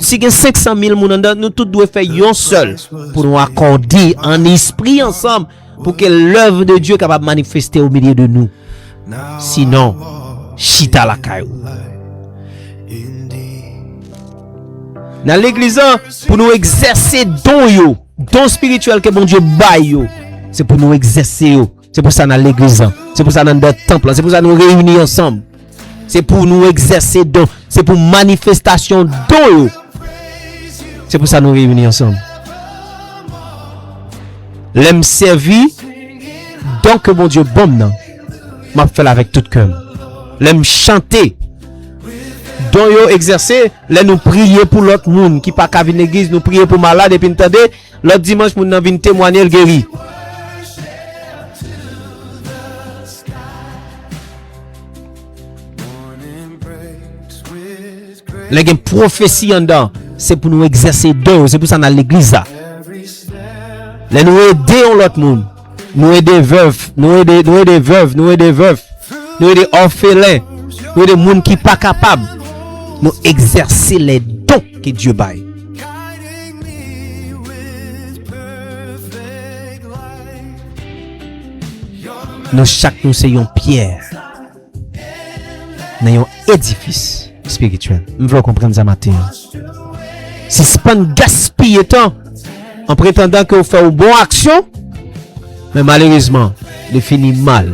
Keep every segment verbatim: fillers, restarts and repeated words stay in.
Si gen senk san mil moun anndan, nou tout dwe fè yon sèl pou nou akòde an espri ansanm, pou ke lèv de Dye kapab manifeste o milye de nou. Sinon, chita lakay ou. Nan legliz la, pou nou egzèse don yo, don espirityèl ke Bondye bay yo, se pou nou egzèse yo. Se pou sa nan legliz la, se pou sa nan tanp la, se pou sa nou reyini ansanm. Se pou nou egzèse don, se pou manifestasyon don yo. Se pou sa nou reyini ansanm. Lè m sèvi don ke Bondye ban m nan, m ap fè l avèk tout kè m. Lè m chante, don yo egzèse. Lè nou priye pou lòt moun ki pa ka vin legliz, nou priye pou malad epi n tande lòt dimanch moun nan vin temwanye l geri. Lè gen pwofesi anndan, se pou nou egzèse don yo, se pou sa n al legliz la. Lè nou ede yon lòt moun, nou ede vèv, nou ede, nou ede vèv, nou ede vèv, nou ede òfelen, nou ede moun ki pa kapab, nou egzèse lè don ke Dye bay. Nou chak nou se yon pyè nan yon edifis espirityèl. M vle w konprann sa maten an. Sispann gaspiye tan an pretandan ke w fè w bon aksyon, men malerezman, li fini mal.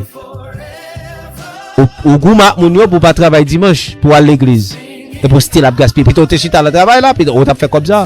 Ou, ou goumen ak moun yo pou w pa travay dimanch, pou w al legliz. Epi w still ap gaspiye. Pito w te chita nan travay la, pito w t ap fè kòb sa.